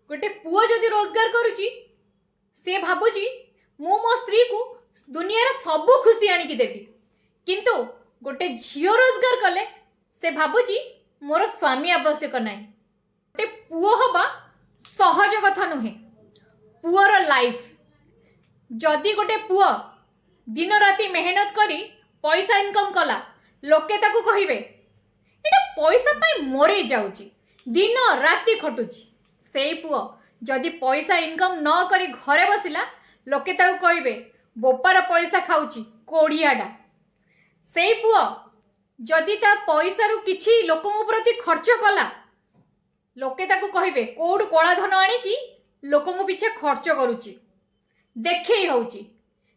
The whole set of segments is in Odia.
ଗୋଟେ ପୁଅ ଯଦି ରୋଜଗାର କରୁଛି, ସେ ଭାବୁଛି ମୁଁ ମୋ ସ୍ତ୍ରୀକୁ ଦୁନିଆରେ ସବୁ ଖୁସି ଆଣିକି ଦେବି। କିନ୍ତୁ ଗୋଟେ ଝିଅ ରୋଜଗାର କଲେ ସେ ଭାବୁଛି ମୋର ସ୍ୱାମୀ ଆବଶ୍ୟକ ନାହିଁ। ଗୋଟେ ପୁଅ ହବା ସହଜ କଥା ନୁହେଁ। ପୁଅର ଲାଇଫ୍, ଯଦି ଗୋଟେ ପୁଅ ଦିନ ରାତି ମେହନତ କରି ପଇସା ଇନକମ୍ କଲା, ଲୋକେ ତାକୁ କହିବେ, ଏଇଟା ପଇସା ପାଇଁ ମରି ଯାଉଛି, ଦିନ ରାତି ଖଟୁଛି। ସେଇ ପୁଅ ଯଦି ପଇସା ଇନକମ୍ ନ କରି ଘରେ ବସିଲା, ଲୋକେ ତାକୁ କହିବେ, ବୋପାର ପଇସା ଖାଉଛି କୋଢ଼ିଆଟା। ସେଇ ପୁଅ ଯଦି ତା ପଇସାରୁ କିଛି ଲୋକଙ୍କ ପ୍ରତି ଖର୍ଚ୍ଚ କଲା, ଲୋକେ ତାକୁ କହିବେ, କୋଉଠୁ କଳା ଧନ ଆଣିଛି, ଲୋକଙ୍କ ପିଛା ଖର୍ଚ୍ଚ କରୁଛି, ଦେଖେଇ ହଉଛି।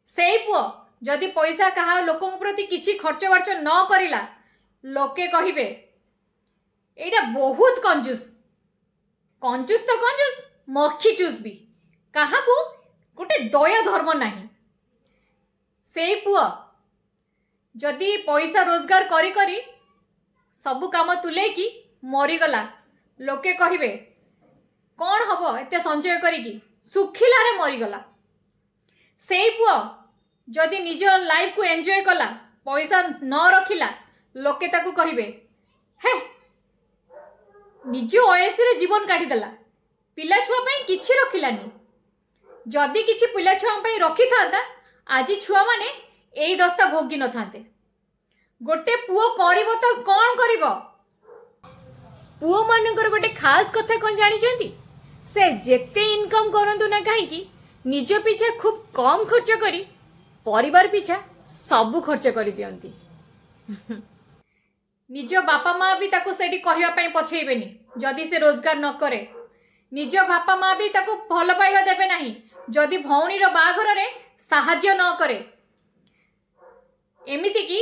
ସେଇ ପୁଅ ଯଦି ପଇସା କାହା ଲୋକଙ୍କ ପ୍ରତି କିଛି ଖର୍ଚ୍ଚ ବାର୍ଚ୍ଚ ନ କରିଲା, ଲୋକେ କହିବେ, ଏଇଟା ବହୁତ କଞ୍ଜୁସ। କଞ୍ଜୁସ ତ କଞ୍ଜୁସ, ମଖି ଚୁସ୍ ବି, କାହାକୁ ଗୋଟେ ଦୟା ଧର୍ମ ନାହିଁ। ସେଇ ପୁଅ ଯଦି ପଇସା ରୋଜଗାର କରି କରି ସବୁ କାମ ତୁଲେଇକି ମରିଗଲା, ଲୋକେ କହିବେ, କ'ଣ ହବ ଏତେ ସଞ୍ଚୟ କରିକି, ଶୁଖିଲାରେ ମରିଗଲା। ସେଇ ପୁଅ ଯଦି ନିଜ ଲାଇଫକୁ ଏନ୍ଜୟ କଲା, ପଇସା ନ ରଖିଲା, ଲୋକେ ତାକୁ କହିବେ, ହେ, ନିଜ ଅୟସରେ ଜୀବନ କାଟିଦେଲା, ପିଲା ଛୁଆ ପାଇଁ କିଛି ରଖିଲାନି। ଯଦି କିଛି ପିଲା ଛୁଆଙ୍କ ପାଇଁ ରଖିଥାନ୍ତା, ଆଜି ଛୁଆମାନେ ଏଇ ଦଶା ଭୋଗି ନଥାନ୍ତେ। ଗୋଟେ ପୁଅ କରିବ ତ କ'ଣ କରିବ? ପୁଅମାନଙ୍କର ଗୋଟେ ଖାସ୍ କଥା କ'ଣ ଜାଣିଛନ୍ତି? ସେ ଯେତେ ଇନକମ୍ କରନ୍ତୁ ନା କାହିଁକି, ନିଜ ପିଛା ଖୁବ୍ କମ୍ ଖର୍ଚ୍ଚ କରି ପରିବାର ପିଛା ସବୁ ଖର୍ଚ୍ଚ କରିଦିଅନ୍ତି। ନିଜ ବାପା ମା ବି ତାକୁ ସେଇଠି କହିବା ପାଇଁ ପଛେଇବେନି ଯଦି ସେ ରୋଜଗାର ନ କରେ। ନିଜ ବାପା ମା ବି ତାକୁ ଭଲ ପାଇବା ଦେବେ ନାହିଁ ଯଦି ଭଉଣୀର ବାହାଘରରେ ସାହାଯ୍ୟ ନ କରେ। ଏମିତିକି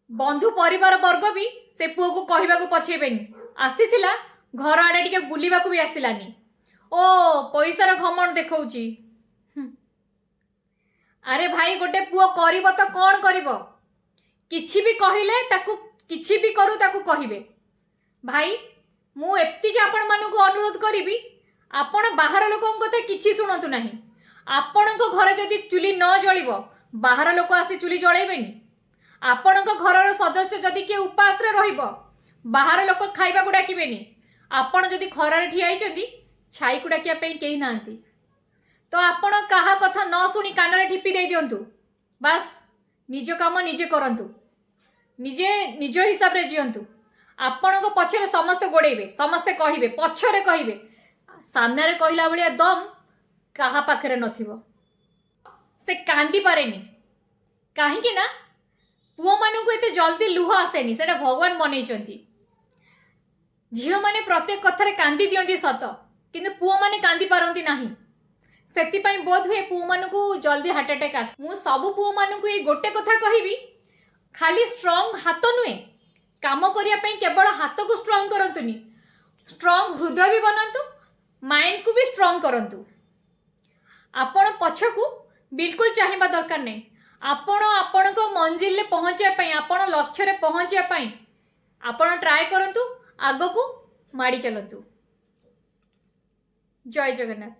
ବନ୍ଧୁ ପରିବାର ବର୍ଗ ବି ସେ ପୁଅକୁ କହିବାକୁ ପଛେଇବେନି, ଆସିଥିଲା, ଘର ଆଡ଼େ ଟିକେ ବୁଲିବାକୁ ବି ଆସିଲାନି, ଓ ପଇସାର ଘମଣ୍ଡ ଦେଖଉଛି। ଆରେ ଭାଇ, ଗୋଟେ ପୁଅ କରିବ ତ କ'ଣ କରିବ? କିଛି ବି କହିଲେ ତାକୁ, କିଛି ବି କରୁ, ତାକୁ କହିବେ। ଭାଇ, ମୁଁ ଏତିକି ଆପଣମାନଙ୍କୁ ଅନୁରୋଧ କରିବି, ଆପଣ ବାହାର ଲୋକଙ୍କ କଥା କିଛି ଶୁଣନ୍ତୁ ନାହିଁ। ଆପଣଙ୍କ ଘରେ ଯଦି ଚୁଲି ନ ଜଳିବ, ବାହାର ଲୋକ ଆସି ଚୁଲି ଜଳେଇବେନି। ଆପଣଙ୍କ ଘରର ସଦସ୍ୟ ଯଦି କିଏ ଉପାସରେ ରହିବ, ବାହାର ଲୋକ ଖାଇବାକୁ ଡାକିବେନି। ଆପଣ ଯଦି ଖରାରେ ଠିଆ ହେଇଛନ୍ତି, ଛାଇକୁ ଡାକିବା ପାଇଁ କେହି ନାହାନ୍ତି। ତ ଆପଣ କାହା କଥା ନ ଶୁଣି କାନରେ ଠିପି ଦେଇ ଦିଅନ୍ତୁ। ବାସ୍, ନିଜ କାମ ନିଜେ କରନ୍ତୁ, ନିଜେ ନିଜ ହିସାବରେ ଜିଅନ୍ତୁ। ଆପଣଙ୍କ ପଛରେ ସମସ୍ତେ ଗୋଡ଼େଇବେ, ସମସ୍ତେ କହିବେ, ପଛରେ କହିବେ। ସାମ୍ନାରେ କହିଲା ଭଳିଆ ଦମ୍ କାହା ପାଖରେ ନଥିବ। ସେ କାନ୍ଦି ପାରେନି, କାହିଁକି ନା ପୁଅମାନଙ୍କୁ ଏତେ ଜଲ୍ଦି ଲୁହ ଆସେନି, ସେଇଟା ଭଗବାନ ବନେଇଛନ୍ତି। ଝିଅମାନେ ପ୍ରତ୍ୟେକ କଥାରେ କାନ୍ଦି ଦିଅନ୍ତି ସତ, କିନ୍ତୁ ପୁଅମାନେ କାନ୍ଦି ପାରନ୍ତି ନାହିଁ। ସେଥିପାଇଁ ବୋଧ ହୁଏ ପୁଅମାନଙ୍କୁ ଜଲ୍ଦି ହାର୍ଟ ଆଟାକ୍ ଆସେ। ମୁଁ ସବୁ ପୁଅମାନଙ୍କୁ ଏଇ ଗୋଟେ କଥା କହିବି, ଖାଲି ଷ୍ଟ୍ରଙ୍ଗ ହାତ ନୁହେଁ, କାମ କରିବା ପାଇଁ କେବଳ ହାତକୁ ଷ୍ଟ୍ରଙ୍ଗ କରନ୍ତୁନି, ଷ୍ଟ୍ରଙ୍ଗ ହୃଦୟ ବି ବନାନ୍ତୁ, ମାଇଣ୍ଡକୁ ବି ଷ୍ଟ୍ରଙ୍ଗ କରନ୍ତୁ। ଆପଣ ପଛକୁ ବିଲକୁଲ ଚାହିଁବା ଦରକାର ନାହିଁ। ଆପଣ ଆପଣଙ୍କ ମଞ୍ଜିଲରେ ପହଞ୍ଚିବା ପାଇଁ, ଆପଣ ଲକ୍ଷ୍ୟରେ ପହଞ୍ଚିବା ପାଇଁ ଆପଣ ଟ୍ରାଏ କରନ୍ତୁ, ଆଗକୁ ମାଡ଼ି ଚାଲନ୍ତୁ। ଜୟ ଜଗନ୍ନାଥ।